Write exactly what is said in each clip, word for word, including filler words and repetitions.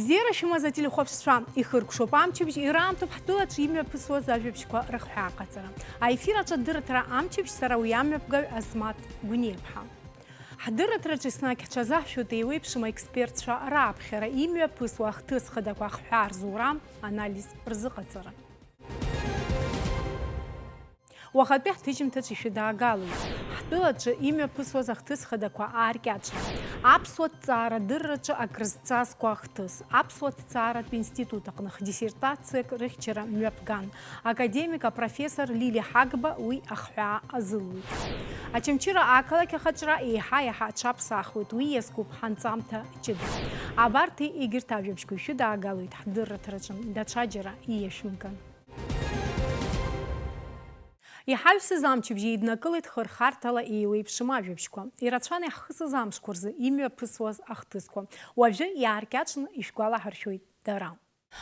Бзиара шәымаз ателехәаԥшцәа, ихыркәшоуп амчыбжь, ираамҭоуп ҳтәылаҿ имҩаԥысуаз ажәабжьқәа рыхҳәааҟаҵара. Аефир аҿы адырраҭара амчыбжь, сара уи амҩаԥгаҩ Асмаҭ Гәниаԥҳа. Ҳдырраҭараҿы еснагь ҳҽазаҳшәоит еиуеиԥшым аекспертцәа рааԥхьара, имҩаԥысуа ахҭыс хадақәа ахҳәаа рзура, анализ рзыҟаҵара. Уахатәи ҳҭыжьымҭаҿы ишәыдаагалоит. Ҳтәылаҿы имҩаԥысуаз ахҭыс хадақәа ааркьаҿны. Аԥсуа ҭҵаарадырраҿы акрызҵазкуа ахҭыс. Аԥсуа ҭҵааратә институт аҟны хдиссертациак рыхьчара мҩаԥган. Академик, апрофессор Лили Ҳагба уи ахҳәаа азылуит. Очамчыра ақалақь ахаҿра еиҳа-еиҳа аҽаԥсахуеит, уи иазкуп ҳанҵамҭа ҷыда. Абарҭи егьырҭ ажәабжьқәеи шәыдаагалоит ҳдырраҭараҿы, даҽаџьара ииашәымган. Иҳаҩсыз амчыбжь еиднакылеит хырхарҭала еиуеиԥшым ажәабжьқәа. Ирацәан иаҳхысыз амшқәа рзы имҩаԥысуаз ахҭысқәа. Уажәы иааркьаҿны ишәгәалаҳаршәоит дара.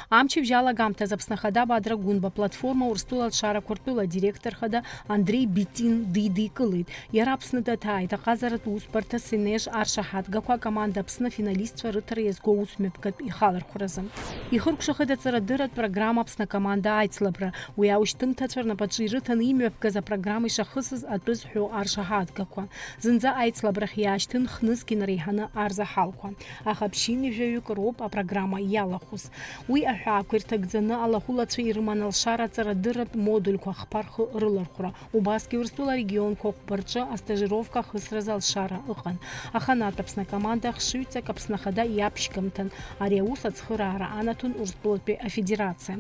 Амчыбжь алагамҭазы Аԥсны Ахада Бадра Гәынба аплатформа Урыстәыла алшарақәа ртәыла адиректор хада Андреи Битин дидикылеит. Иара Аԥсны даҭааит аҟазаратә усбарҭа Сенеж аршаҳаҭгақәа акоманда Аԥсны афиналистцәа рыҭара иазку аусмҩаԥгатә ихалархәразы. Ихыркәшахеит аҵарадырратә программа Аԥсны акоманда аицлабра. Уи аушьҭымҭацәа рнапаҿы ирыҭаны имҩаԥгаз апрограмма ишахысыз атәы зҳәо аршаҳаҭгақәа. Зынӡа аицлабрахь иаашьҭын хнызқь инареиҳаны арзаҳалқәа. Аха ԥшьынҩажәаҩык роуп апрограмма иалахәыз. Уи аҳәаақәа ирҭагӡаны алахәылацәа ирыман алшара аҵарадырратә модульқәа хԥа рхы рылархәра, убасгьы Урыстәыла арегионқәа хәба рҿы астажировка ахысразы алшара ыҟан. Аханатә Аԥсны акоманда ахшыҩҵак Аԥсны Ахада иаԥшьгамҭан. Ари аус ацхыраара анаҭон Урыстәылатәи Афедерациа.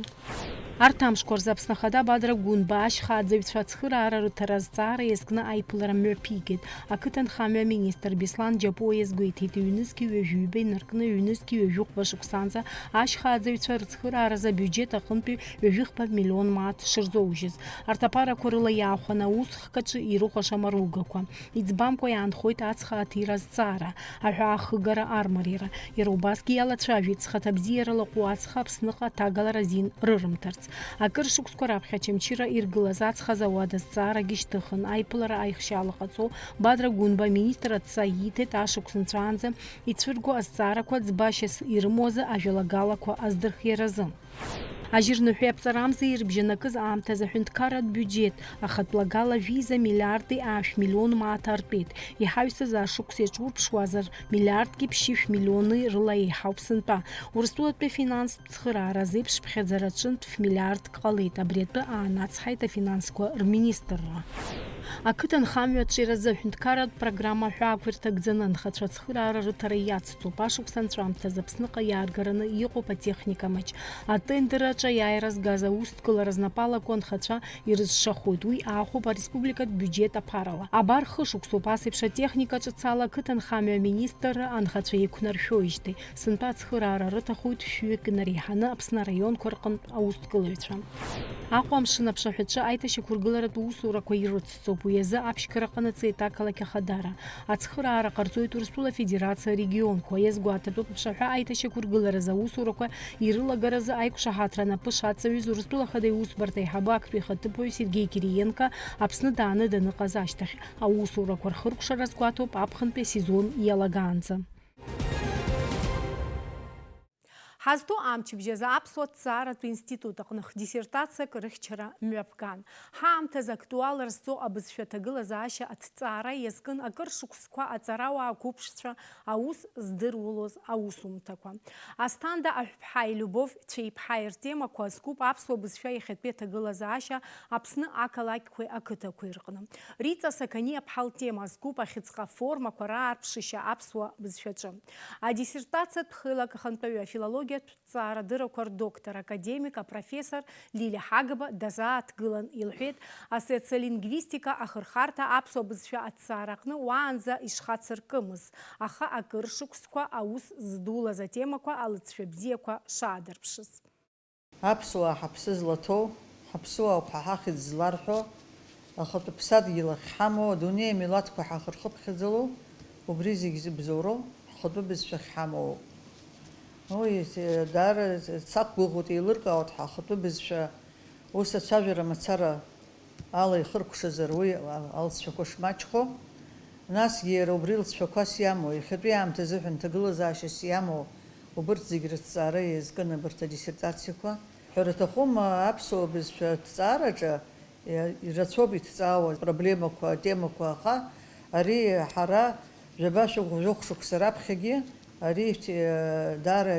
Арҭ амшқәа рзы Аԥсны Ахада Бадра Гәынба ашьхааӡаҩцәа ацхыраара рыҭара азҵаара иазкны аиԥылара мҩаԥигеит. Ақыҭанхамҩа аминистр Беслан Џьапуа иазгәеиҭеит, ҩнызқьи ҩажәи ҩба инаркны, ҩнызқьи ҩажәи хәба шықәсанӡа ашьхааӡаҩцәа рыцхырааразы абиуџьет аҟынтәи ҩажәи хԥа миллион мааҭ шырзоужьыз. Арҭ аԥарақәа рыла иаахәаны аус хкаҿы ирыхәаша амаругақәа. Иӡбамкәа иаанхоит ацха аҭира азҵаара, аҳәаахыгара армариара. Иара убасгьы иалацәажәеит зхаҭабзиара лаҟәу ацха Аԥсныҟа аҭагалара азин рырымҭарц. Акыр шықәсқәа раԥхьа Очамчыра иргылаз ацха зауад азҵаарагьы шьҭыхын, аиԥылара аихшьаала ҟаҵо Бадра Гәынба аминистр адҵа ииҭеит, ашықәс нҵәаанӡа ицәырго азҵаарақәа ӡбашьас ирымоузеи ажәалагалақәа аздырхиаразы. Ажьырныҳәеи аԥҵарамзеи ирыбжьанакыз аамҭазы аҳәынҭқарратә биуџьет ахатә лагала жәеиза миллиарди аашә миллион мааҭ артәеит. Иҳаҩсыз ашықәс иаҿурԥшуазар, миллиардки ԥшьышә миллиони рыла еиҳауп сынтәа. Урыстәылатәи афинанстә цхыраара азеиԥшԥхьаӡара аҿынтә фмиллиардк ҟалеит. Абри атәы аанацҳаит афинансқәа рминистрра. Ақыҭанхамҩа аҿиаразы аҳәынҭқарратә программа аҳәаақәа ирҭагӡаны анхацәа ацхыраара рыҭара иацҵоуп. Ашықәс анҵәамҭазы Аԥсныҟа иааргараны иҟоуп атехника маҷ. Атендер аҿы аиааира згаз аусҭгылара знапы алаку анхацәа ирызшахоит. Уи аахәоуп ареспубликатә биуџьет аԥарала. Абар хышықәсоуп ас еиԥш атехника ҿыц ала ақыҭанхамҩа аминистрра анхацәа еиқәнаршәоижьҭеи. Сынтәа ацхыраара рыҭахоит шәҩык инареиҳаны Аԥсны араионқәа рҟынтә аусҭгылаҩцәа. Аҟәа амшын аԥшаҳәаҿы аиҭашьақәыргыларатә усурақәа ирыцҵоуп, уи азы аԥшьгара ҟанаҵеит ақалақь Ахадара. Ацхыраара ҟарҵоит Урыстәыла Афедерациа арегионқәа. Иазгәаҭатәуп, аԥшаҳәа аиҭашьақәыргыларазы аусурақәа ирылагаразы аиқәшаҳаҭра анапы шаҵаҩыз Урыстәыла Ахада Иусбарҭа аиҳабы актәи ихаҭыԥуаҩ Сергеи Кириенко Аԥсны дааны даныҟаз ашьҭахь. Аусурақәа рхыркәшара азгәаҭоуп аԥхынтәи асезон иалагаанӡа. Ҳазҭоу амчыбжь азы Аԥсуа ҭҵааратә институт аҟны хдиссертациак рыхьчара мҩаԥган. Ҳаамҭазы актуалра зҵоу абызшәа аҭагылазаашьа аҭҵаара иазкын акыр шықәсқәа аҵарауаа қәыԥшцәа аус здыруалоз аусумҭақәа. Асҭанда Аҳәԥҳаи Любовь Цәеиԥҳаи ртемақәа азкуп аԥсуа бызшәа иахьатәи аҭагылазаашьа Аԥсны ақалақьқәеи ақыҭақәеи рҟны. Риҵа Сақаниаԥҳа лтема азкуп ахьыӡҟа формақәа раарԥшышьа аԥсуа бызшәаҿы. Адиссертациатә хеилак ахантәаҩы, афилологиатә ҭҵаарадыррақәа рдоктор, академик, апрофессор Лилиа Ҳагба дазааҭгылан илҳәеит, асоциолингвистика ахырхарҭа аԥсуа бызшәа аҭҵаара аҟны уаанӡа ишхацыркымыз, аха акыр шықәсқәа аус здулаз атемақәа алыҵшәа бзиақәа шаадырԥшыз. Аԥсуаа ҳаԥсы злаҭоу, ҳаԥсуаауп ҳәа ҳахьӡ зларҳәо, ахатәы ԥсадгьыл ахь ҳамоу, адунеи амилаҭқәа ҳахырхыԥхьаӡало, убри зегь зыбзоуроу ҳхатәы бызшәа ахьҳамоу. Уи даара сақәгәыӷуеит, еилыркаауеит ҳахатәы бызшәа ус ацәажәара мацара ала ихыркәшазар, уи алҵшәақәа шмаҷхо, насгьы иара убри лҵшәақәас иамоу, иахьатәи аамҭазы ҳәынҭагылазаашьас иамоу, Убырҭ зегь рыҭҵаара иазкын абарҭ адиссертациақәа. Ҳәара аҭахума, аԥсуа бызшәа аҭҵаараҿы ирацәоуп иҭҵаауа апроблемақәа, атемақәа, аха ари ҳара жәаба-шәыгә-, жәохә шықәса раԥхьагьы ари даара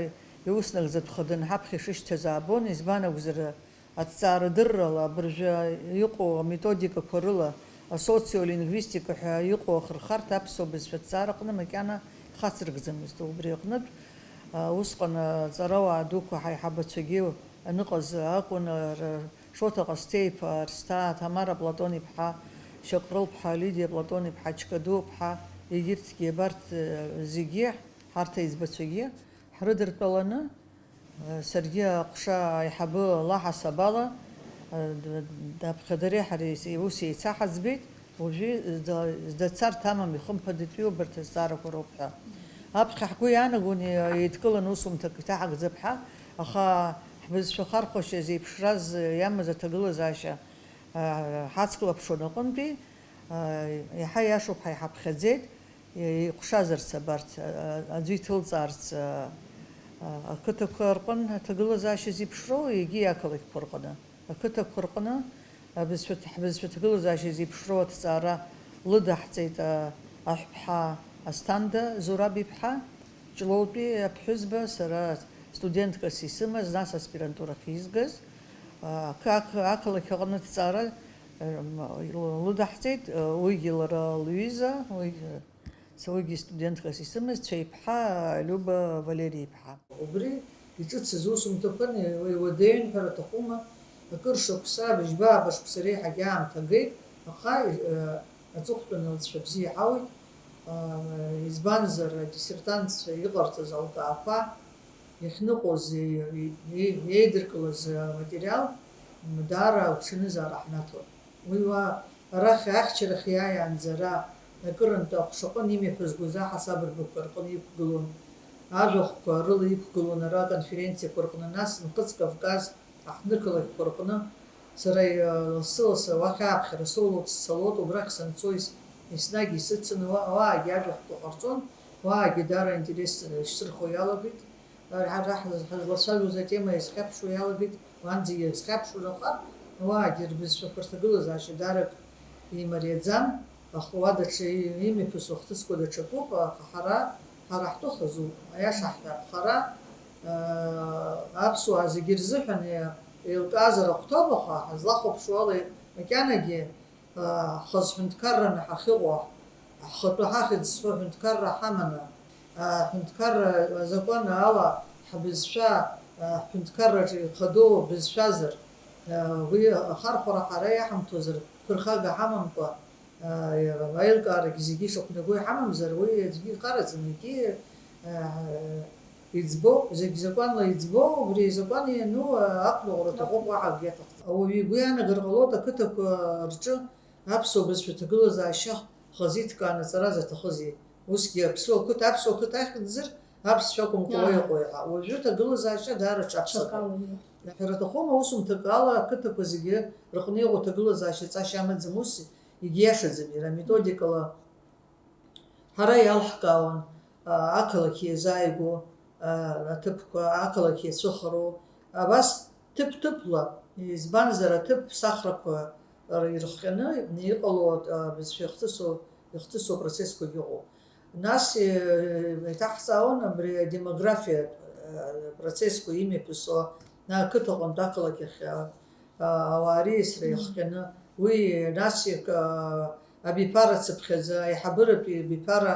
иуснагӡатә хаданы ҳаԥхьа ишышьҭаз аабон, избан акәзар, аҭҵаарадыррала, абыржәы иҟоу аметодикақәа рыла, асоциолингвистика ҳәа иҟоу ахырхарҭа аԥсуа бызшәа аҭҵаараҟны макьана ихацыркӡамызт. Убри аҟнытә, а, усҟан аҵарауаа дуқәа ҳаиҳабацәагьы аныҟаз акәын, р-, Шоҭа Ҟасҭеи-иԥа Арсҭаа, Ҭамара Платон-иԥҳа Шьаҟрыл-ԥҳа, Лидиа Платон-иԥҳа Чкаду-ԥҳа, егьырҭгьы, абарҭ, э, зегьы, ҳарҭ аиҵбацәагьы ҳрыдыртәаланы, Саргьы аҟәша аиҳабы лаҳасаб ала, д-, д-, даԥхьадареи ҳареи ус еицаҳаӡбеит, уажәы зда-, здацарҭа амам, ихымԥадатәиу абарҭ азҵаарақәа роуп ҳәа. Аԥхьа ҳгәы иаанагон, е-, еидкыланы усумҭак иҭаҳагӡап ҳәа, аха ҳбызшәа хархәашьа зеиԥшраз иамаз аҭагылазаашьа, а, ҳацклаԥшуан аҟынтәи, а, иаҳа иашоуп ҳәа иҳаԥхьаӡеит. Иҟәшазарц абарҭ, а, аӡәы иҭылҵаарц, а, а, ақыҭақәа рҟын аҭагылазаашьа зеиԥшроу, егьи ақалақьқәа рҟны. Ақыҭақәа рҟны абызшәа, ҳбызшәа ҭагылазаашьа зеиԥшроу аҭҵаара лыдаҳҵеит, а, аҳәԥҳа Асҭанда Зураб-иԥҳа, Ҷлоутәи аԥҳәызба, сара студенткас исымаз, нас аспирантурахь изгаз, а, ақы-, ақы-, ақалақь аҟны аҭҵаара, м, лыдаҳҵеит, а, уигьы лара лҩыза, уигьы Са уигьы студентқәас исымаз Цәеиԥҳа Люба Валери-иԥҳа. Убри иҿыцыз усумҭақәа уи уадаҩын ҳәа рҭахума, акыр шықәса, быжьба-ааба шықәса реиҳагьы аамҭа геит, аха, э, аҵыхәтәаны лҵшәа бзиа иаҳауеит, э, избанзар, адиссертантцәа иҟарҵаз алкаақәа, иахьныҟәоз, и-, и-, еидыркылаз аматериал даара агәҽанызаара ҳнаҭон. Уи уа арахь ахьчарахь иааиаанӡа ара акырынтә аҟәшаҟын имҩаԥызгоз аҳасабырбақәа рҟны иқәгылон, ажәахәқәа рыла иқәгылон ара аконференциақәа рҟны, нас Нхыҵ Кавказ аҳҭнықалақьқәа рҟны сара, э, лассы-лассы уахь ааԥхьара соулоит, сцалоит, убрахь санцо ес-, еснагь исыцын, уа-, уаагьы ажәахәқәа ҟарҵон, уаагьы даара интересс ишсырхо иалагеит. Ҳара ҳаз-, ҳазлацәажәоз атема иазхьаԥшуа иалагеит, уанӡа иазхьаԥшуан, аха ауаагьы рбызшәақәа рҭагылазаашьа дарак имариаӡам, аха уа даҽа и-, имҩаԥысуа хҭысқәа даҽакуп, аха ҳара, ҳара ҳтәы хазуп, аиаша ҳҳәап, ҳара, аа, аԥсуаа зегьы рзыҳәан еи-, еилкаазар ахәҭоуп, аха ҳазлахәаԥшуа ала макьанагьы Хаз ҳәынҭқарраны ҳахьыҟоу, ҳхатәы ҳахьӡ зҳәо ҳәынҭқарра ҳаманы, аҳәынҭқарра азакәан ала ҳбызшәа, ҳҳәынҭқарраҿы ихадоу бызшәазар, уи ахархәара ҳара иаҳамҭозар, ԥырхага ҳамамкәа, аилкаарагь зегьы ишақәнаго иҳамамзар, уи аӡәгьы ихараӡам, егьи, Иӡбоуп, зегь закәанла иӡбоуп, убри азакәан иану ақәныҟәара аҭахуп, уаҳа акгьы аҭахӡам. Ауаҩы игәы иаанагар ҟалоит, ақыҭақәа рҿы аԥсуа бызшәа ҭагылазаашьа хазы иҭкааны аҵара заҭахызеи? Усгьы аԥсуа қыҭа, аԥсуа қыҭа ахьӡзар, аԥсшәа акәымкәа уа Иаҳа. Иҟоу еиҳа. Уажәы аҭагылазаашьа даара ҿаԥсахеит. Ҽакала, иаҳа. Аҳәара аҭахума, аусумҭак ала ақыҭақәа зегьы рыҟны иҟоу аҭагылазаашьа ҵашьа амаӡам, ус, егьиашаӡам иара, методикала ҳара иалҳкаауан. А, ақалақь иазааигәоу, а, аҭыԥқәа, ақалақь иацәыхароу, абас ҭыԥ-ҭыԥла, избанзар, аҭыԥ ԥсахрақәа р-, ирыхҟьаны иҟало, а, бызшәа ихҭысу, ихҭысу апроцессқәагьы ыҟоуп. Нас, э, иҭаҳҵаауан абри адемографиатә, а, процессқәа имҩаԥысуа, а, ақыҭаҟынтә ақалақь ахь, а, а, ауаа риасра Мм. иахҟьаны, уи, нас, а, абиԥара цыԥхьаӡа, аиҳабыратәи абиԥара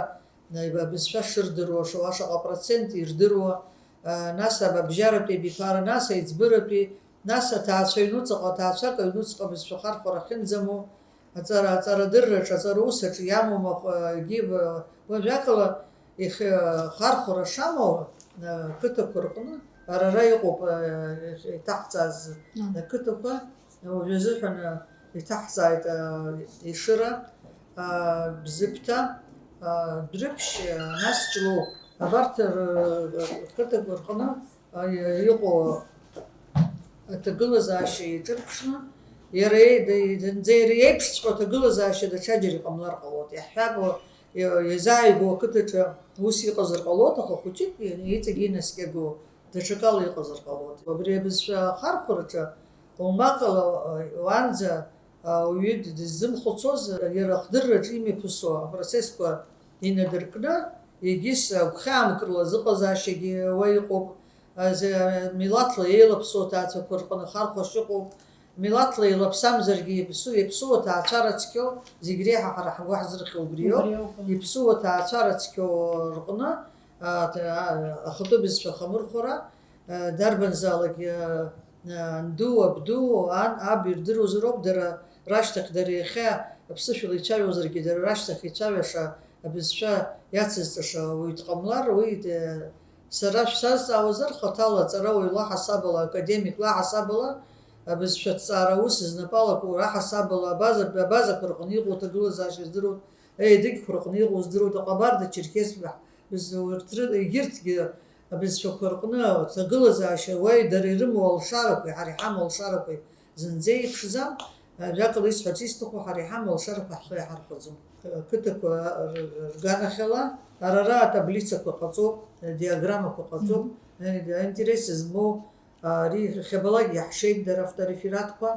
Абызшәа шырдыруа, шаҟа, шаҟа процент ирдыруа, а, нас абабжьаратәи абиԥара, нас аиҵбыратәи, нас аҭаацәа аҩнуҵаҟа аҭаацәак аҩнуҵҟа абызшәа ахархәара ахьынӡамоу, аҵара, аҵарадырраҿы, аҵараусаҿы иамоу махә-, а, гьы, а, уажәакала ихы-, хархәара шамоу, а, қыҭақәа рҟны арара иҟоуп, а, иҭаҳҵаз Мм. ақыҭақәа. Уажәазыҳәан, а, иҭаҳҵааит, а, Ешыра, а, Бзыԥҭа, а, Дәрыԥшь, а, нас Ҷлоу. Абарҭ р-, рқыҭақәа рҟны, а, иҟоу аҭагылазаашьа еиҿырԥшны, иара е-, да-, зынӡа иара иеиԥшҵәҟьоу аҭагылазаашьа даҽаџьара иҟамлар ҟалоит. Иаҳҳәап, уа-, иа-, иазааигәоу ақыҭаҿы ус иҟазар ҟалоит, аха хәыҷык иҵегьы инаскьагоу даҽакала иҟазар ҟалоит. Абри абызшәа ахархәараҿы умакала, уанӡа ауаҩы дыззымхәыцуаз, иара ахдырраҿы имҩаԥысуа апроцессқәа инадыркны, егьыс агәхьаамкырло азыҟазаашьагьы уа иҟоуп, азы, милаҭла еилаԥсоу аҭаацәақәа рҟны хархәашьа ыҟоуп, милаҭла еилаԥсамзаргьы иаԥсу, иаԥсуа аҭаацәара цқьоу, зегь реиҳа ҳара ҳгәы ҳзырхио убриоуп. Убриоуп. Иаԥсуа аҭаацәара цқьоу рҟны, а, т-, а, ахатәы бызшәа ахамырхәара, а, дарбанзаалак, а, а, анду, абду, ан, аб ирдыруазароуп, дара рашьҭахь, дара иахьа аԥсышәала ицәажәозаргьы, дара рашьҭахь ицәажәаша абызшәа иацызҵаша уаҩ дҟамлар, уи, э, сара шәсазҵаауазар, хаҭала аҵарауаҩ лаҳасабала, академик лаҳасабала, абызшәа аҭҵаара аус знапы алаку раҳасабала, абаза-, абазақәа рҟны иҟоу аҭагылазаашьа здыруа, аедыгьқәа рҟны иҟоу здыруа, аҟабарда, Черкес, быз-, урҭ ры-, егьырҭгьы абызшәақәа рҟны аҭагылазаашьа уаҩ дара ирымоу алшарақәеи ҳара иҳамоу алшарақәеи зынӡа еиԥшӡам. Ажәакала, исҳәарц исҭаху, ҳара иҳамоу алшарақәа ҳхы иаҳархәаӡом. Қыҭақәа р-, р-, рганахьала, ара ара атаблицақәа ҟаҵоуп, диаграммақәа ҟаҵоуп, Мгм. Аинтерес змоу, ари иахьабалак иаҳшеит дара авторефератқәа,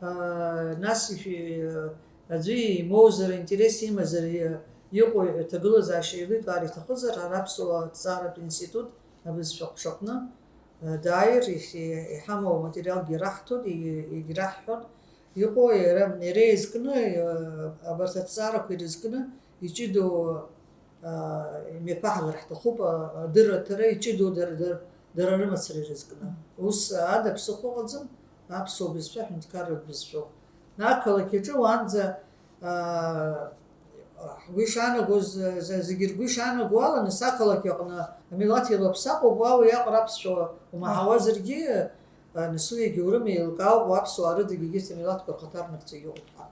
а, нас ишәи-, аӡәы имоузар, аинтерес имазар, и-, иҟоу ҳәа ҭагылазаашьа еиликаар иҭахызар, ара аԥсуа ҭҵааратә институт абызшәа аҟәшаҟны, а, дааир, ихь-, иҳамоу аматериалгьы раҳҭоит, и-, егьраҳҳәоит. Иҟоу иара, иара иазкны, а, абарҭ аҭҵаарақәа ирызкны иҷыдоу, а, имҩаԥаҳгар ҳҭахуп, а, адырраҭара иҷыдоу дара, дара, дара рымацара ирызкны. Ус ада ԥсыхәа ыҟаӡам, аԥсуа бызшәа ҳәынҭқарратә бызшәоуп. Ақалақь аҿы уанӡа, а, ҳгәы ишаанагоз, за-, зегьы ргәы ишаанаго ала, нас ақалақь аҟны амилаҭ еилаԥсахуп, уа уиаҟара аԥсшәа умаҳауазаргьы, а, нас уи егьаурым, еилкаауп, уаԥсуаа рыдагь егьырҭ амилаҭқәа рхаҭарнакцәа иҟоуп ҳәа.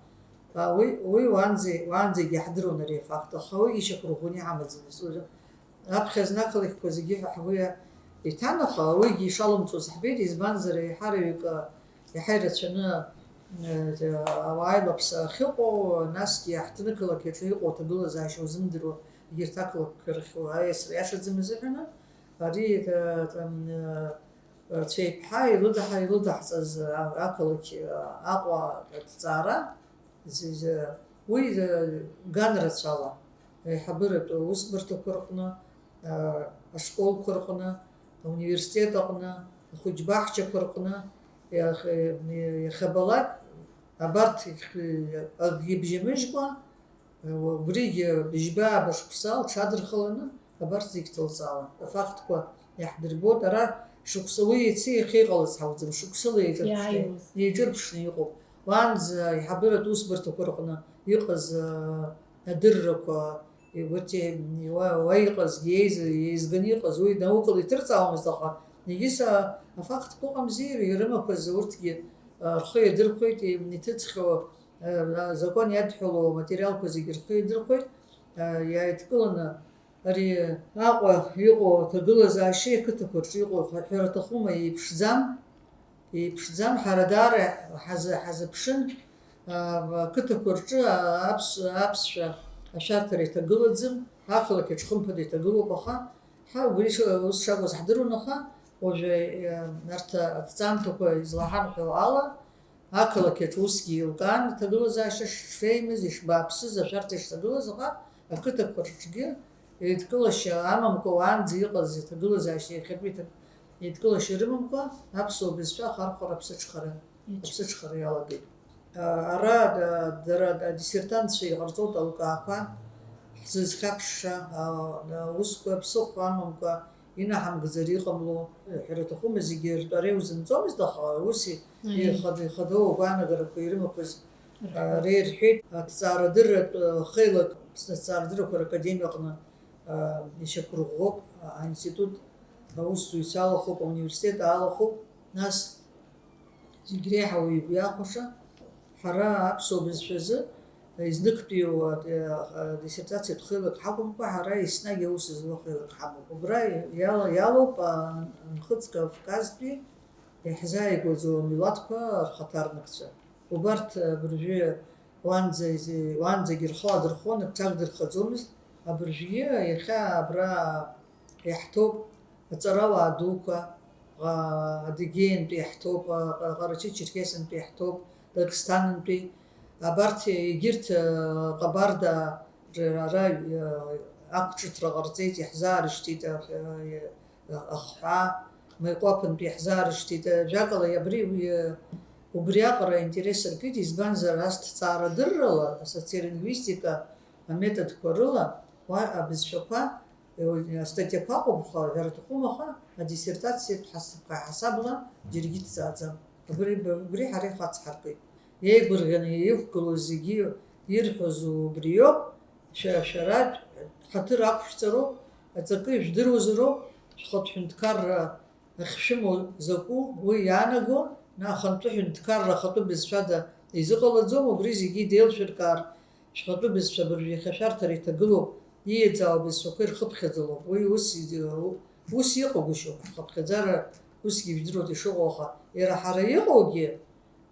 А, уи, уи уанӡа, уаанӡагьы иаҳдыруан ари афакт, аха уи ишьақәырӷәӷәаны иҳамаӡамызт. Уажәы аԥхьа зны ақалақьқәа зегьы ҳәа ҳгәы иа-, иҭан, аха уигьы ишалымҵуаз ҳбеит, избанзар, еиҳараҩык, а, иаҳа ирацәаны, э, ауаа илаԥса ахьыҟоу, насгьы ҳҭнықалақь аҿы иҟоу аҭагылазаашьа узымдыруа, егьырҭ ақалақьқәа рахь аиасра иашаӡам азыҳәаны, ари, э, там, э, Цәеиԥҳа илыдаҳа-, илыдаҳҵаз, а-, ақалақь, а-, Аҟәа аҭҵаара, зегь, уи, э, ганрацәала, аиҳабыратә усбарҭақәа рҟны, а, ашколқәа рҟны, ауниверситет аҟны, ахәыҷбаҳчақәа рҟны, иах-, иахьабалак, абарҭ, акгьы бжьамыжькәа, Убригьы быжьба-ааба шықәса лҽадырхаланы абарҭ зегь ҭылҵаауан. Афактқәа иаҳдырбоит. Ара шықәса, уи иацы иахьа иҟалаз ҳауӡом, шықәсыла еиҿырԥшны, иааиуаз, еиҿырԥшны иҟоуп. Уаанӡа аиҳабыратә усбарҭақәа рҟны иҟаз, а, адыррақәа, урҭ еи-, уа, уа иҟазгьы, еиза-, еизганы иҟаз, уи наукала иҭырҵаауамызт, аха егьыс, а, афактқәа ыҟамзи, ирымақәаз урҭгьы, а, рхы иадырхәеит, и-, иҭыҵхьоу Э, азакәан иадҳәалоу аматериалқәа зегьы рхы идырхәеит, э, иааидкыланы ари Аҟәа иҟоу аҭагылазаашьеи ақыҭақәа рҿы иҟоу ҳәа-, ҳәара аҭахума, еиԥшӡам, еиԥшӡам, ҳара даара ҳазы-, ҳазыԥшын, э, ақыҭақәа рҿы, а, аԥс-, аԥсшәа ашәарҭара иҭагылаӡам, ақалақь аҿы хымԥада иҭагылоуп, аха ҳа убри ш-, ус шакәыз ҳдыруан, аха уажәы, э, арҭ аҭҵаамҭақәа излаҳарҳәо ала, Ақалақь аҿы усгьы еилкаан, аҭагылазаашьа шеимыз, ишбааԥсыз, ашәарҭа ишҭагылаз, аха ақыҭақәа рҿгьы еидкылашьа амамкәа, уаанӡа иҟаз аҭагылазаашьа иахьатәи ҭак-, еидкылашьа рымамкәа, аԥсуа бызшәа ахархәара аԥсыҽхара, Иаҿ- аԥсыҽхара иалагеит. А, ара, да-, дара, да-, диссертантцәа иҟарҵоит алкаақәа, ҳзызхьаԥшша, а, аусқәа, ԥсыхәа амамкәа, инаҳамгӡар иҟамло, ҳәара аҭахума, зегьы ртәара иузымҵомызт, аха ус и-, Аиеи. ихад-, ихадоу агәаанагарақәа ирымақәаз, Рҳәоит. а, реирҳәеит. Аҭҵаарадырратә, а, хеилак, аҭҵаарадыррақәа ракадемиа аҟны, а, ишьақәырӷәӷәоуп, а, аинститут аусзуҩцәа алахәуп, ауниверситет алахәуп, нас Зегь реиҳа уаҩы игәы иахәаша, ҳара аԥсуа бызшәазы изныкымкәа, э, диссертациатә хеилак ҳакәымкәа, ҳара еснагь аус зуа хеилак ҳамоуп. Убра иала-, иалоуп, а, Нхыҵ Кавказтәи иаҳзааигәаӡоу амилаҭқәа рхаҭарнакцәа. Убарҭ, э, абыржәы уаанӡа изи-, уаанӡагьы рхы аадырхәон, рҽагдырхаӡомызт. Абыржәгьы иахьа абра иаҳҭоуп аҵарауаа дуқәа, а, Адыгеиантәи иаҳҭоуп, а, Ҟа-, Ҟарачы-Черкесиантәи иаҳҭоуп, Дагестанантәи. Абарҭ егьырҭ, а, Ҟабарда р-, ара, а, ақәҿыҭра ҟарҵеит, иаҳзаарышьҭит, а, а, ахҳәаа, Меикәаԥынтәи иаҳзаарышьҭит. Ажәакала, абри, уи, убриаҟара аинтерес ркит, избанзар, ас ҭҵаарадыррала, асоциолингвистика аметодқәа рыла, уа абызшәақәа, астатиақәа акәымкәа, ҳәара аҭахума, аха адиссертациатә ҳасаб-, ҳасабла џьаргьы иҭҵааӡам. Убри, убри ҳара ихацҳаркит. Еигәырӷьаны иқәгылоу зегьы ирҳәоз убриоуп, шәа-, шәара ҳаҭыр ақәшәҵароуп, аҵакы ижәдыруазароуп, шәхатә ҳәынҭқарра ахьшәымоу закәу, уи иаанаго, ахантәы ҳәынҭқарра ахатәы бызшәада изыҟалаӡом, убри зегьы идеилшәыркаар, шәхатәы бызшәа абыржәы иахьа шәарҭара иҭагылоуп, ииаӡаау абызшәақәа ирхыԥхьаӡалоуп. Уи ус, ус иҟагәышьоуп, ҳхыԥхьаӡара усгьы ижәдыруеит ишыҟоу, аха иара ҳара иҟоугьы,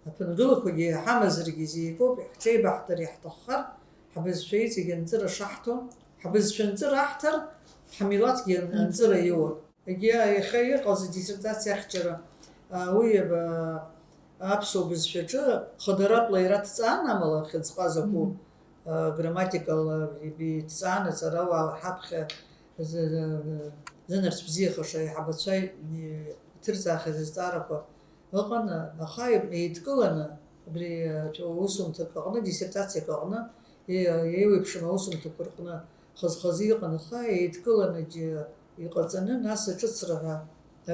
аԥынгылақәагьы ҳамазаргьы зегь акоуп, ҳҽеибаҳтар иаҳҭаххар, ҳбызшәа иҵегь анҵыра шаҳҭо, ҳбызшәа анҵыра аҳҭар, ҳмилаҭгьы анҵыра иоур. Егьи иахьа иҟаз адиссертациа ахьчара, а, уи, а, аԥсуа бызшәаҿы хыдаратәла иара дҵаан, амала хьыӡҟа закәу, Мгм. а, грамматикала дҵаан, аҵарауаа ҳаԥхьа зы-, зы-, зынарцә бзиахаша аиҳабацәа иҭырҵаахьаз азҵаарақәа ыҟан, аха еидкыланы абри, а, усумҭак аҟны, диссертациак аҟны, е-, еиуеиԥшым аусумҭақәа рҟны хаз-хазы иҟан, аха еидкыланы џьа-, иҟаҵаны, нас аҿыцра ҳәа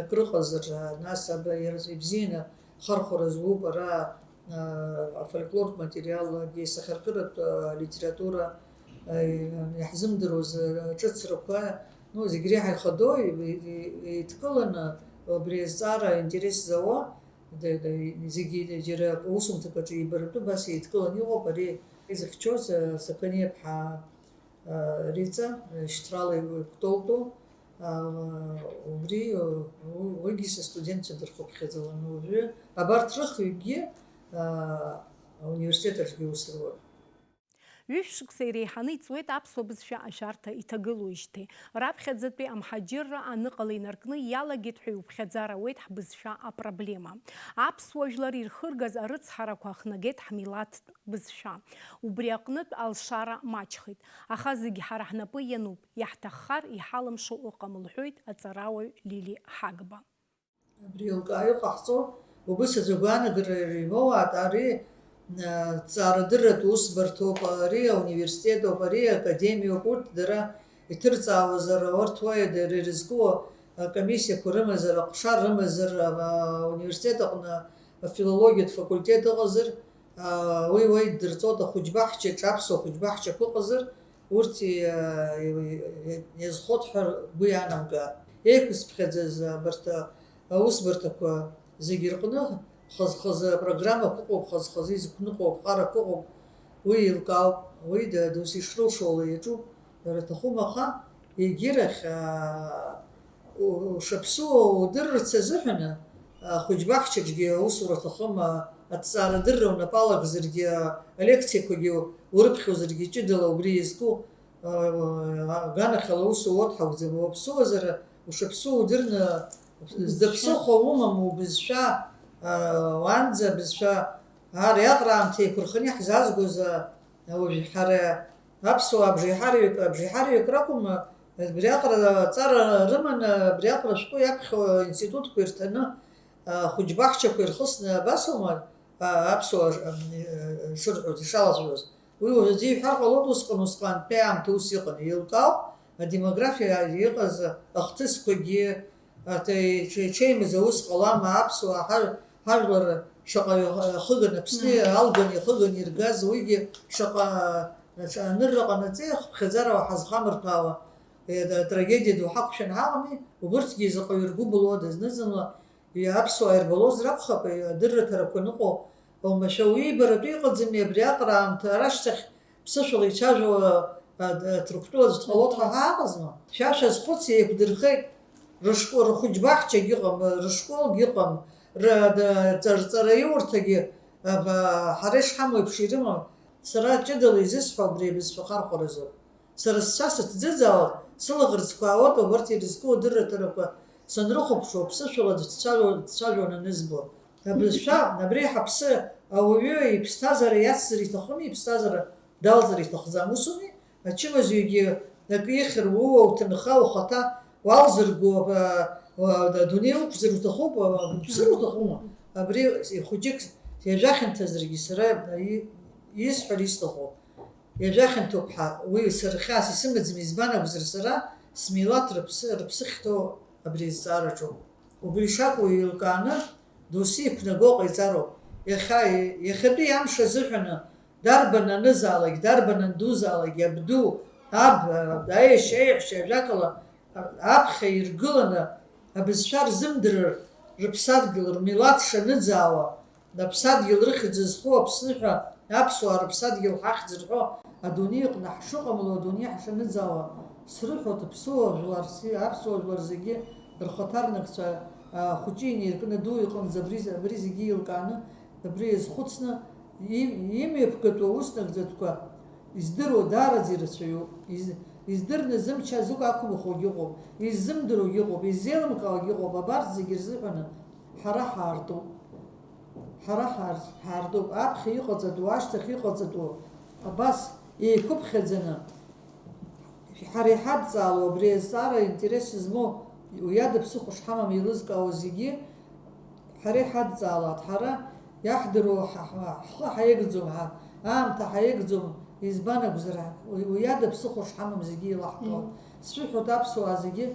акрыҟазар, нас аб-, иара ибзианы хархәара зуп ара, а, афольклортә материалгьы, асахьаркыратә, а, литература, а, иаҳзымдыруаз аҿыцрақәа, ну, зегь реиҳа ихадоу, и-, и-, еидкыланы абри азҵаара аинтерес зауа, д-, д-, зегьы џьара аусумҭак аҿы еибаркны абас еидкыланы иҟоуп, ари изыхьчоз, а, Сақаниаԥҳа Риҵа, шьҭрала игәтолтәу, убри, уигьы са студентцәа дырхыԥхьаӡаланы уажәы абарҭ рыхҩыкгьы ауниверситет аҿгьы аус руан. Ҩышә шықәса иреиҳаны иҵуеит аԥсуа бызшәа ашәарҭа иҭагылоижьҭеи. Раԥхьаӡатәи амҳаџьырра аныҟала инаркны иалагеит ҳәа иуԥхьаӡар ауеит ҳбызшәа апроблема. Аԥсуа жәлар ирхыргаз арыцҳарақәа ахнагеит ҳмилаҭтә бызшәа. Убри аҟнытә алшара маҷхеит, аха зегь ҳара ҳнапы иануп, иаҳҭаххар иҳалымшо ыҟам, лҳәоит аҵарауаҩ Лили Ҳагба. Абри еилкаа иҟаҳҵо, убыс аӡәы агәаанагара имоуааит, ари, а, ҭҵаарадырратә усбарҭоуп, ари ауниверситетоуп, ари академиоуп, урҭ дара иҭырҵаауазар, урҭ уа дара ирызку акомиссиақәа рымазар, аҟәша рымазар, а, ауниверситет аҟны афилологиатә факультет ыҟазар, а, уи уа иддырҵоит ахәыҷбаҳчаҿ, аԥсуа хәыҷбаҳчақәа ыҟазар, урҭ и-, и-, и-, иазхоит ҳәа ргәы иаанамгар. Еиқәызԥхьаӡаз абарҭ аусбарҭақәа зегьы рҟны хаз-хазы апрограммақәа ыҟоуп, хаз-хазы изықәныҟәо аԥҟарақәа ыҟоуп, уи еилкаауп, уи да-, досу ишрылшо ала иаҿуп, дара рҭахума, аха егьирахь, аа, у-, ушаԥсыуоу удырырц азыҳәан, ахәыҷбаҳчаҿгьы аусура аҭахым, а, аҭҵаарадырра унапалагзаргьы, алекциақәагьы урыԥхьозаргьы ҷыдала убри иазку, а, а, аганахьала аус уоуеит ҳәа акәӡам, уаԥсыуазар, ушаԥсыуоу удырны, зыԥсыхәа умам убызшәа, а, уанӡа абызшәа, ари аҟара аамҭа еиқәырханы иаҳзаазгоз, а, уажә ҳара аԥсуаа абжеиҳараҩык, абжеиҳараҩык ракәым, абриаҟара аҵара рыманы, абриаҟара ашәҟәы иаԥхьо аинститутқәа ирҭаны, ахәыҷбаҳчақәа ирхысны абасоума, а, аԥсуаа ш-, ам, э, шырҳәоз, ишалацәажәоз. Уи уажәаӡәы иҳәар ҟалоит, усҟан, усҟантәи аамҭа ус иҟан. Еилкаауп, адемографиа иҟаз ахҭысқәагьы, Аҭ-, иче-, ичеимыз аус ҟалама, аԥсуаа ҳар-, ҳажәлар шаҟа иа-, иахыган, Аԥсны Мм. алган, иахыган иргаз, уигьы шаҟа, а, анырра ҟанаҵеи, ахыԥхьаӡара ҳазхамырҭәаауа, е, да-, трагедиа ду ҳақәшәан ҳаҟами, убырҭгьы заҟаҩы ргәы былуада, зны-зынла, и-, аԥсуаа ирбалозар акәхап, и-, адырраҭарақәа ныҟәо, оумашәа уибаратәы иҟаӡами абри аҟара аамҭа, ара шьҭахь Ԥсышәала ицәажәо, а, а, Ҭырқәтәыла аӡә дҟалоит ҳәа ҳааҟазма? Шәа шәазхәыц, еиқәдырхеит, рышкол, рхәыҷбаҳчагь ыҟам, рышколгь ыҟам, ры-, д-, ҵар-, ҵараиурҭагьы, а, ба-, ҳара ишҳамоу еиԥш ирымам. Сара ҷыдала изысҳәо абри абызшәа ахархәаразоуп. Сара сцәа сыҭӡыӡаауан, сылаӷырӡқәа аауеит убарҭ ирызку адырраҭарақәа санрыхәаԥшуа, ԥсышәала дцәажәо-, дцәажәон анызбо. Абызшәа, абри ҳаԥсы ауаҩы иԥсҭазаара иацзар иҭахыми, иԥсҭазаара далҵыр иҭахӡам, усуми? Ачымазаҩгьы акы ихьыр, ууа уҭынха, ухаҭа уалзырго, а, а, адунеи уқәзар уҭахуп, а, уԥсыр уҭахума? Абри ихәыҷык иажәа хьанҭазаргьы сара и-, исҳәар исҭаху. Иажәа хьанҭоуп ҳәа, уи сара хьаас исымаӡам, избан акәзар, сара смилаҭ рыԥсы, рыԥсы ахьҭоу абри азҵаараҿоуп. Убри шакәу еилкааны, доусы иқәнаго ҟаиҵароуп. Иахьа, иахьатәи амш азыҳәаны, дарбан анызаалак, дарбан андузаалак, иабду, аб, аешьа, аеҳәшьа, ажәакала, аԥхьа иргыланы, абызшәа рзымдырыр, рыԥсадгьыл, рмилаҭ шаныӡаауа, Аԥсадгьыл рыхьӡ зху Аԥсны ҳәа, аԥсуаа рыԥсадгьыл ҳахьӡ рҳәо, адунеи аҟны ҳшыҟамло, адунеи ҳшаныӡаауа, срыҳәоит аԥсуа жәлар, си-, аԥсуа жәлар зегьы рхаҭарнакцәа, а, хәыҷы инеиркны ду иҟынӡа абри, абри зегьы еилкааны, абри иазхәыцны, и-, имҩаԥгатәу аус нагӡатәқәа издыруа даараӡа ирацәаҩуп. Из-, издырны зымч азыкә ақәымхогьы ыҟоуп, иззымдыруагьы ыҟоуп, иззеилымкаауагьы ыҟоуп, абарҭ зегьы рзыҳәаны ҳара ҳаартуп. Ҳара ҳар-, ҳаартуп, аԥхьа иҟаҵатәу, ашьҭахь иҟаҵатәу, абас еиқәыԥхьаӡаны, ҳара иҳадҵаало, абри азҵаара аинтерес змоу, уи ада ԥсыхәа шҳамам еилызкаауа зегьы, ҳара иҳадҵаалааит, ҳара иаҳдыруа ҳа-, ҳа-, ҳхы ҳаиагӡом, ҳа-, аамҭа ҳаиагӡом, избан акәзар, уи, уи ада ԥсыхәа шҳамам зегьы еилаҳкаауеит. Мм. Сшәыҳәоит аԥсуаа зегьы,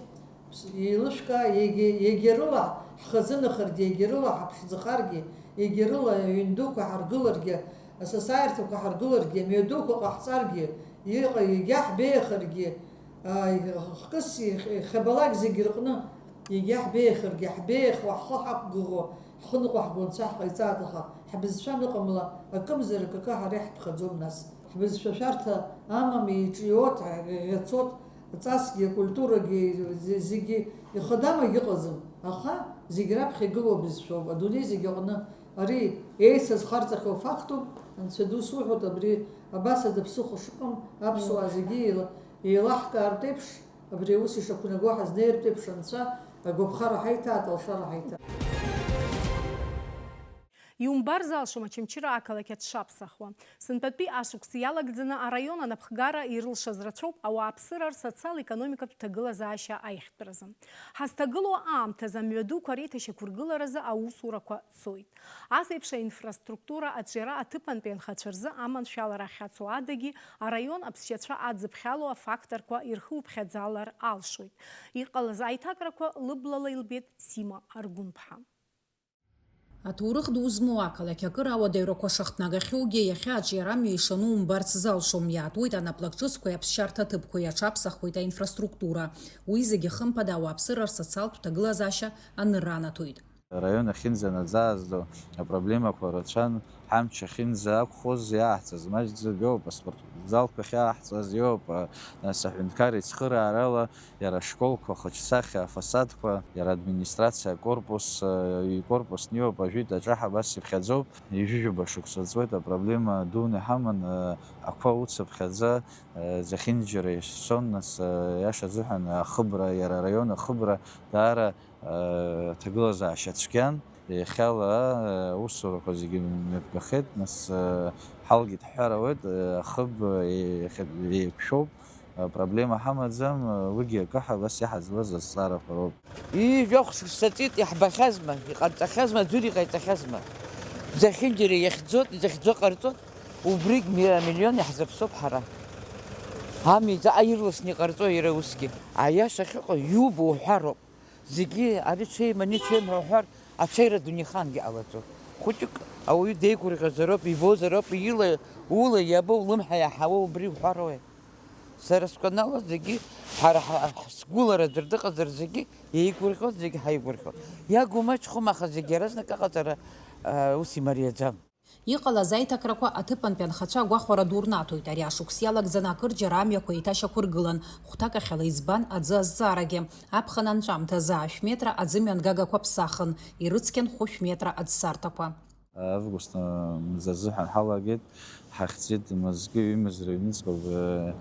Еилышәкаа, егьа-, егьа рыла ҳхазынахаргьы, егьа рыла ҳаԥшӡахаргьы, егьа рыла аҩн дуқәа ҳаргыларгьы, асасааирҭақәа ҳаргыларгьы, амҩадуқәа ҟаҳҵаргьы, иҟа-, егьа ҳбеиахаргьы, аа, хкыс ихьабалак зегь рҟны, егьа ҳбеиахаргьы, ҳбеиахуа, ҳхы ҳақәгәыӷуа, ҳхы ныҟәаҳгауа Анцәа ҳҟаиҵааит, аха ҳбызшәа аныҟамла, акымзарак акы ҳара иаҳԥхьаӡом нас. Ҳбызшәа шәарҭа амам, еиҿиоит, ӷьацоит, аҵасгьы, акультурагьы, зе-, зегьы ихадам агьыҟаӡам. Аха зегь раԥхьа игылоу абызшәоуп, адунеи зегь аҟны. Ари еицызхарҵахьоу фактуп, Анцәа ду суҳәоит, абри абас ада ԥсыхәа шыҟам, аԥсуаа зегьы еила-, еилаҳкаартә еиԥш, абри аус ишақәнаго ҳазнеиртә еиԥш Анцәа агәаԥхара ҳаиҭааит, алшара ҳаиҭааит. Иумбар залшом Очамчыра ақалақь аҽшаԥсахуа. Сынтәатәи ашықәс иалагӡаны араион анапхгара ирылшаз рацәоуп ауааԥсыра рсоциал-економикатә ҭагылазаашьа аихтәразы. Ҳазҭагылоу аамҭазы амҩадуқәа реиҭашьақәыргыларазы аусурақәа цоит. Ас еиԥш аинфраструктура аҿиара аҭыԥантәи анхацәа рзы аманшәалара ахьацу адагьы араион аԥсшьацәа адзыԥхьало афакторқәа ирхыуԥхьаӡалар алшоит. Иҟалаз аиҭакрақәа лыблала илбеит Сима Аргәынԥҳа. Аҭоурых ду змоу ақалақь акыр ауадаҩрақәа шахҭнагахьоугьы, иахьа аҿиарамҩа ишану умбарц залшом, иаатуеит анаплак ҿыцқәеи аԥсшьарҭа ҭыԥқәеи, аҽаԥсахуеит аинфраструктура. Уи зегьы, хымԥада, ауааԥсыра рсоциалтә ҭагылазаашьа анырра анаҭоит. Араион ахьынӡанаӡааздо апроблемақәа рацәан, ҳамч ахьынӡаақәхоз иааҳҵаз маҷӡак иоуп, аспорт залқәа ахьааҳҵаз иоуп, а, нас аҳәынҭқарра ицхыраарала Иара ашколқәа, ахаҿсахьа, афасадқәа, иара администрациа акорпус, э, икорпус ниоуп, ажәытә аҿаҳа абас иԥхьаӡоуп. Ҩажәижәаба шықәса ҵуеит апроблема дуны иҳаман, э, ақәа уцыԥхьаӡа, э, зехьынџьара ишцон, нас, э, иаша азыҳәан ахыбра, иара араион ахыбра даара, э, ҭагылазаашьа цәгьан. Иахьала, э, аусурақәа зегьы мҩаԥгахеит, нас, э, ҳалгеит ҳҳәар ауеит, э, ахыб, э, еиқәшәоуп. Апроблема ҳамаӡам, уигьы акы ҳа-, абас иҳаӡуаз азҵаарақәа роуп. Ҩажәа хә-, саҵеит, иаҳбахьазма, иҟарҵахьазма, аӡәыр иҟаиҵахьазма. Зехьынџьара иахьӡоит, изахьӡо ҟарҵоит, убригь ми-, амиллион иаҳзаԥсоуп ҳара. Ами, заҟа ирласны иҟарҵо иара усгьы. Аиаша ахьыҟоу иубо уҳәароуп. Зегьы ари ҽеим, ани ҽеим ҳәа уҳәар, аҽеира адунеихаангьы ҟалаӡом. Хәыҷык ауаҩы деигәырӷьозароуп, ибозароуп, ила, ула иабо, улымҳа иаҳауа убри уҳәароуеи? Сара сгәанала зегьы, ҳара ҳа-, ҳ-, сгәылара ӡәыр дыҟазар зегьы еигәырӷьон, зегьы ҳаигәырӷьон. Иагу маҷхом, аха зегьы иаразнак аҟаҵара, а, ус имариаӡам. Иҟалаз аиҭакрақәа аҭыԥантәи анхацәа агәахәара ду рнаҭоит. Ари ашықәс иалагӡаны акырџьара амҩақәа еиҭашьақәыргылан, хәҭакахьала избан аӡы азҵаарагьы. Аԥхын анҵәамҭазы ашә метра аӡы мҩангагақәа ԥсахын, ирыцқьан хәышә метра аӡсарҭақәа. Август мза азыҳәан ҳалагеит, ҳахьӡеит мызкы ҩымз рыҩныҵҟа, э,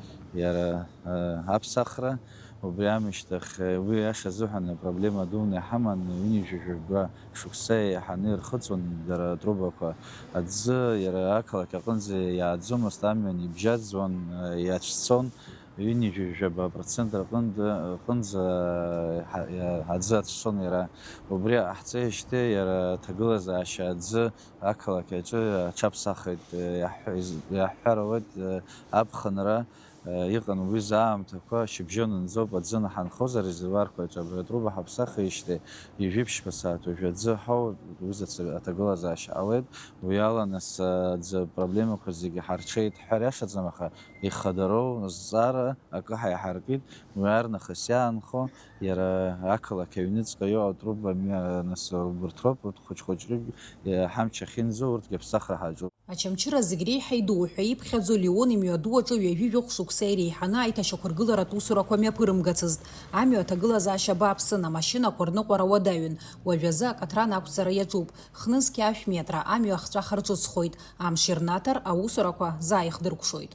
иара, э, аԥсахра. Убри аамышьҭахь, э, уи аиаша азыҳәан апроблема дуны иҳаман, ҩынҩажәи жәаба шықәса еиҳаны ирхыҵуан дара атрубақәа. Аӡы иара ақалақь аҟынӡа иааӡомызт, амҩан ибжьаӡуан, э, иацәцон. Ҩынҩажәи жәаба процент рҟынӡа, рҟынӡа, ҳа-, иа-, аӡы ацәцон иара. Убри ҟаҳҵеижьҭеи иара аҭагылазаашьа аӡы ақалақь аҿы аҽаԥсахит. Иаҳҳәа-, из-, иаҳҳәар ауеит, аԥхынра, иҟан уи заа аамҭақәа, шьыбжьон анӡоуп аӡы наҳанхоз арезервуарқәа аҿы. Абри атруба ҳаԥсахижьҭеи ҩажәи ԥшьба сааҭ уажәы аӡы ҳауп, уи заҵә аҭагылазаашьа ҟалеит. Уи ала нас аӡы апроблемақәа зегьы ҳарҽеит ҳҳәар иашаӡам, аха ихадароу азҵаара акы ҳаиҳаркит, уи арнахыс иаанхо, иара ақалақь аҩныҵҟа иоуа атруба мҩа, нас убырҭ роуп, урҭ хәыҷ-хәыҷрык, ҳамч ахьынӡо, урҭгьы аԥсахра ҳаҿуп. Очамчыра зегь реиҳа идуу ҳәа иԥхьаӡо Леон имҩаду аҿы ҩажәи жәохә шықәса иреиҳаны аиҭашьақәыргыларатә усурақәа мҩаԥырымгацызт, амҩа аҭагылазаашьа бааԥсын, амашьынақәа рныҟәара уадаҩын, уажәазы акатран ақәҵара иаҿуп, хнызқьи ашә метра амҩа ахҵәаха рҿыцхоит, амш ирнаҭар, аусурақәа заа ихдыркәшоит.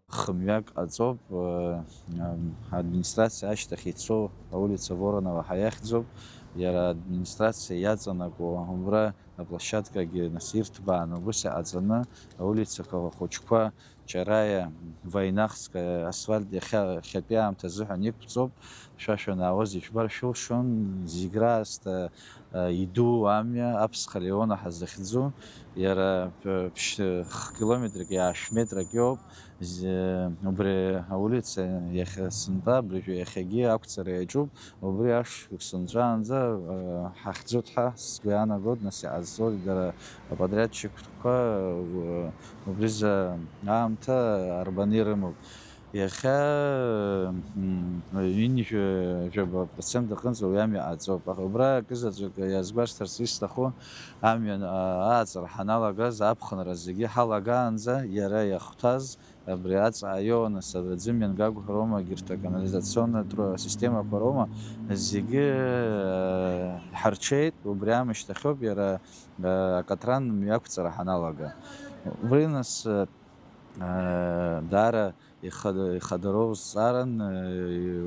Хымҩак ҟаҵоуп, э, ам, администрациа ашьҭахь ицо аулица Воронова ҳәа иахьӡуп, иара администрациа иаҵанакуа убра аплощадкагьы нас ирҭбааны убыс иҟаҵаны, аулицақәа хәыҷқәа Ҷараиа, Войнахская асфальт иахьа, иахьатәи аамҭа азыҳәан иқәҵоуп, шәа шәанаауаз ижәбар шәылшон, зегь раасҭа, э, иду амҩа, Аԥсха Леона ҳазыхьӡу, иара п-, ԥшь-, х-, километрак иаашә метрак иоуп, Зи-, убри аулица иахьа сынтәа, абыржәы иахьагьы ақәҵара иаҿуп, убри ашықәс нҵәаанӡа, э, ҳахьӡоит ҳәа сгәы иаанагоит, нас иҟазҵоит дара апатриотчиктәқәа, э, убризы аамҭа арбаны ирымоуп. Иахьа, м, ҩынҩажәа процент аҟынӡа уи амҩа ҟаҵоуп. Аха убра акызаҵәык иазгәасҭарц исҭаху, амҩан, а, ааҵра ҳаналагаз, аԥхынра зегьы ҳалагаанӡа, иара иахәҭаз, абри аҵаа иоуа, нас, аӡы мҩангагәҳәа роума, егьырҭ аканализационнатә системақәа роума, зегьы, э, ҳарҽеит, убри аамышьҭахьоуп иара, э, акатран мҩақәҵара ҳаналага. Убри, нас, э, даара ихада-, ихадароу зҵааран, э,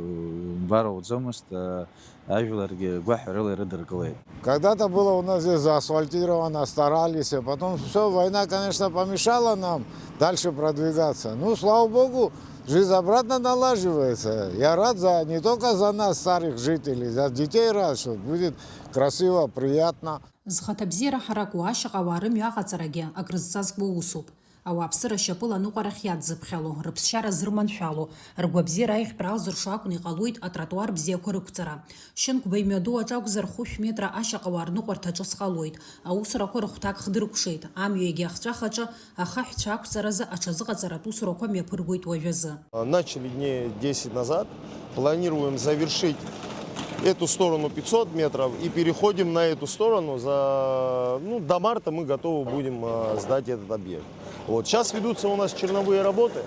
умбар ауӡомызт, э, ажәларгьы гәаҳәарыла ирыдыркылеит. Когда-то было у нас здесь заасфальтировано, старались, а потом всё, война, конечно, помешала нам дальше продвигаться. Ну, слава богу, жизнь обратно налаживается. Я рад за, не только за нас, старых жителей, за детей рад, что будет красиво, приятно. Зхаҭабзиара ҳаракуа ашьаҟауаа рымҩа аҟаҵарагьы акрызҵазкуа усуп. Ауааԥсыра шьапыла аныҟәарахь иадзыԥхьало, рыԥсшьара зырманшәало, ргәабзиара аиӷьтәра алзыршо акәны иҟалоит атротуар бзиақәа рықәҵара. Шьынқәба имҩаду аҿы акәзар, хәышә метра ашьаҟауаа рныҟәарҭаҿы сҟалоит. Аусурақәа рыхәҭак хдыркәшеит. Амҩа егьи ахҵәахаҿы ахаҳәцәа ақәҵаразы аҽазыҟаҵаратә усурақәа мҩаԥыргоит уажәазы. Начали дней десять назад. Планируем завершить эту сторону пятьсот метров и переходим на эту сторону. За, ну, до марта мы готовы будем, а, сдать этот объект. Вот. Сейчас ведутся у нас черновые работы.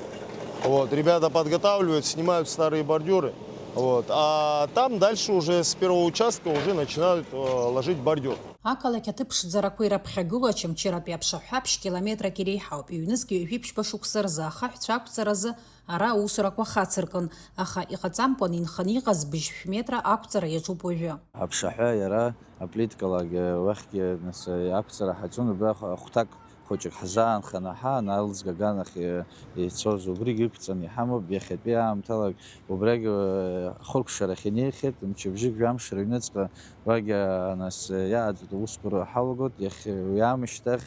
Вот. Ребята подготавливают, снимают старые бордюры. Вот. А там дальше уже с первого участка уже начинают, э, ложить бордюр. Ақалақь аҭыԥ ԥшӡарақәа ираԥхьагылоу Очамчыратәи аԥшаҳәа ԥшь километрак иреиҳауп, ҩнызқь ҩажәи ԥшьба шықәса рзы ахаҳәцәа ақәҵаразы ара аусурақәа хацыркын, аха иҟаҵамкәан инханы иҟаз быжьшә метра ақәҵара иаҿуп уажәы. Аԥшаҳәа иара аплиткалагьы уахьгьы, нас, ақәҵара ҳаҿын, убра ахәҭак хәыҷык ҳзаанханы ҳаан, алыҵга аганахь, э, ицоз убригь ықәҵаны иҳамоуп, иахьатәи аамҭалак убрагь, э, хыркәшарахь инеихьеит, мчыбжьык жәамш рыҩныҵҟа уагь, э, нас, э, иааӡоит аусқәа ры-, ҳалагоит, иахь, уи аамышьҭахь,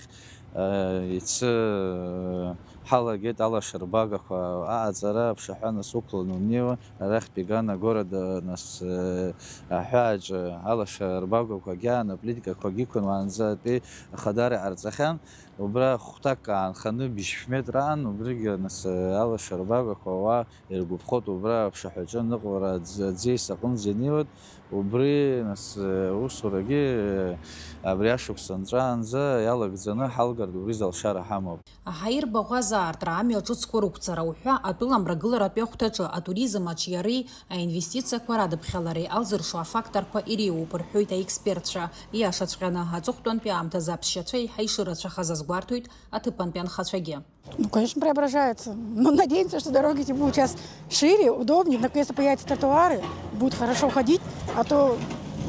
э, иацы, э, ҳалагеит алашарбагақәа аҟаҵара, аԥшаҳәа нас уқәланы унеиуа, арахьтәи Гана город, э, нас, э, аҳәааҿы алашарбагақәагьы аан, аплиткақәагьы ықәын, уаанӡатәи ахадара иҟарҵахьан. Убра хәҭак аанханы быжьшә метра аан, убригьы нас алашарбагақәа ауаа иргәаԥхоит, убра аԥшаҳәаҿы аныҟәара аӡ-, аӡиас аҟынӡа инеиуеит, убри нас усурагьы абри ашықәс анҵәаанӡа иалагӡаны ҳалга-, Убри залшара ҳамоуп. Аҳаирбаӷәазаартра, амҩа ҿыцқәа рықәҵара уҳәа атәыламрагыларатәи ахәҭаҿы атуризм аҿиареи аинвестициақәа радыԥхьалареи алзыршо афакторқәа иреиуоуп рҳәоит аекспертцәа. Ииашаҵәҟьаны, аҵыхәтәантәи аамҭазы аԥсшьацәа еиҳа ишырацәахаз азгәарҭоит аҭыԥантәи анхацәагьы. Ну, конечно, преображается. Но надеемся, что дороги эти будут сейчас шире, удобнее, наконец-то появятся тротуары, будет хорошо ходить, а то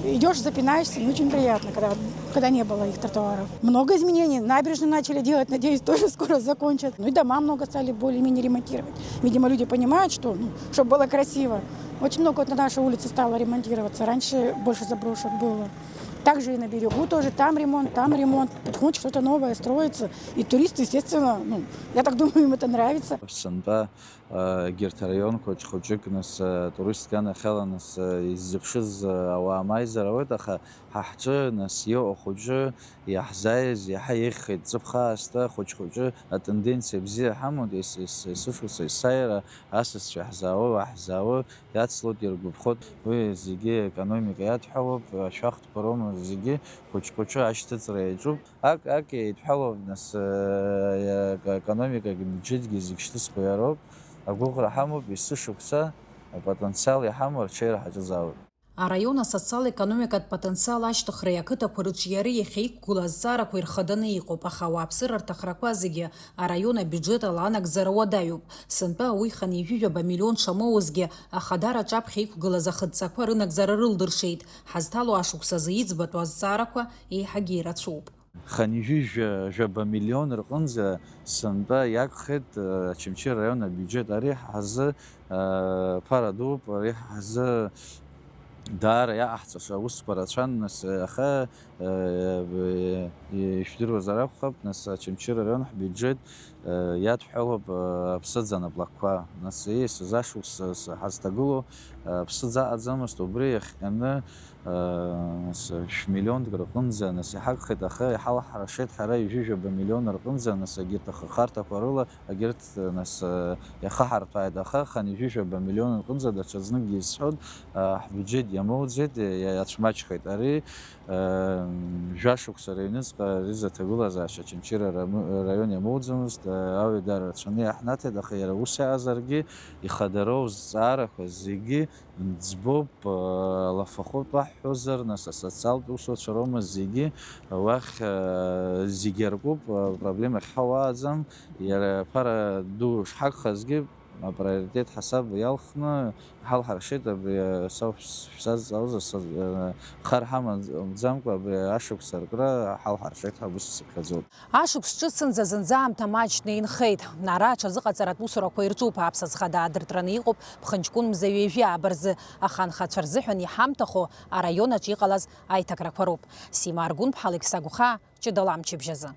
идешь, запинаешься, не очень приятно, когда, когда не было их тротуаров. Много изменений, набережные начали делать, надеюсь, тоже скоро закончат. Ну и дома много стали более-менее ремонтировать. Видимо, люди понимают, что, ну, чтобы было красиво. Очень много вот на нашей улице стало ремонтироваться. Раньше больше заброшек было. Также и на берегу тоже. Там ремонт, там ремонт. Потихонечку что-то новое строится. И туристы, естественно, ну, я так думаю, им это нравится. Сынтәа егьырҭ араионқәа хәыҷ-хәыҷык нас туристк анахьала нас иззыԥшыз ауаа мааизар ауеит, аха ҳа ҳҿы нас иҟоу хәыҷы иаҳзааиз иаҳа еиӷьхеит. Ҵыԥх аасҭа хәыҷ-хәыҷы атенденциа бзиа ҳамоуп, ес-, ес-, есышықәса есааира асасцәа иаҳзаауа, уаа ҳзаауа иацлоит, иргәаԥхоит. Уи зегьы аекономика иадҳәалоуп, ашәахтәқәа роума зегьы хәыҷ-хәыҷы ашьҭыҵра иаҿуп. Ак, ак еидҳәалоуп, нас, э, аекономикагьы, абиуџьетгьы зегь шьҭызхуа иароуп. Агәыӷра ҳамоуп, есышықәса апотенциал иҳамоу арҽеира ҳаҿызаауеит. Араион асоциал-економикатә потенциал ашьҭыхреи ақыҭақәа рыҿиареи иахьа иқәгылоу азҵаарақәа ирхаданы иҟоуп, аха ауааԥсыра рҭахрақәа зегьы араион абиуџьет ала анагӡара уадаҩуп. Сынтәа ауи хынҩажәижәаба миллион шамоуазгьы, ахадара аҿаԥхьа иқәгылаз ахыдҵақәа рынагӡара рылдыршеит. Ҳазҭало ашықәсазы иӡбатәу азҵаарақәа еиҳагьы ирацәоуп. Хынҩажәижәаба миллион рҟынӡа сынтәа иагхеит, э, Очамчыра араион абиуџьет. Ари ҳазы, э, ԥара дууп, ари ҳазы даара иаҟаҳҵаша аусқәа рацәан, нас, э, аха, э, э, ишәдыруазар акәхап, нас Очамчыра араион ҳбиуџьет, э, иадҳәалоуп, э, аԥсыӡ анаплакқәа. Нас ииасыз ашықәс, э, ҳазҭагылоу, э, аԥсыӡ аҟаӡамызт, убри иахҟьаны, Нас шә-миллионк рҟынӡа, нас, иҳагхеит, аха иҳалҳаршеит ҳара ҩажәижәаба миллион рҟынӡа, нас, егьырҭ ахырхарҭақәа рыла, егьырҭ, нас, иахаҳартәааит, аха хынҩажәижәаба миллион рҟынӡа даҽазныкгьы исҳәоит, ҳбиуџьет иамоуӡеит, иацәмаҷхеит. Ари, жәашықәса рыҩныҵҟа ари зыҭагылазаашьа Очамчыра рамы-, раион иамоуӡомызт, ауаҩадара рацәаны иаҳнаҭеит, аха иара ус иаазаргьы, ихадароу зҵаарақәа зегьы Ӡбоуп, алафахәы тәаҳәозар, нас асоциалтә усуцәа роума зегьы, уахь, зегьы аркуп, апроблема ахьҳауааӡам, иара аԥара ду шҳагхазгьы, априоритет ҳасаб иалхны ҳалҳаршеит, абри са шәсазҵаауаз, са, хар ҳамаӡамкәа абри ашықәс аркра ҳалҳаршеит ҳәа ус исыԥхьаӡоит. Ашықәс ҿыцынӡа зынӡа аамҭа маҷны инхеит. Ара аҽазыҟаҵаратә усурақәа ирҿуп, аԥсаӡ хада аадыртраны иҟоуп ԥхынҷкәын мза ҩажәи ааба рзы, аха анхацәа рзыҳәан иҳамҭахо араион аҿы иҟалаз аиҭакрақәа роуп. Сима Аргәынԥҳа, Алықьса Гәхаа, ҷыдала амчыбжь азы.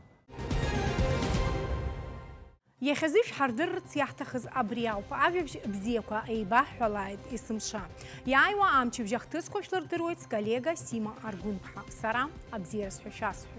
Иахьазы ишәҳардырырц иаҳҭахыз абри ауп. Ажәабжь бзиақәа еибаҳҳәалааит есымша. Иааиуа амчыбжь ахҭысқәа шәлырдыруеит сколлега Сима Аргәынԥҳа. Сара абзиара сҳәа шәасҳәоит.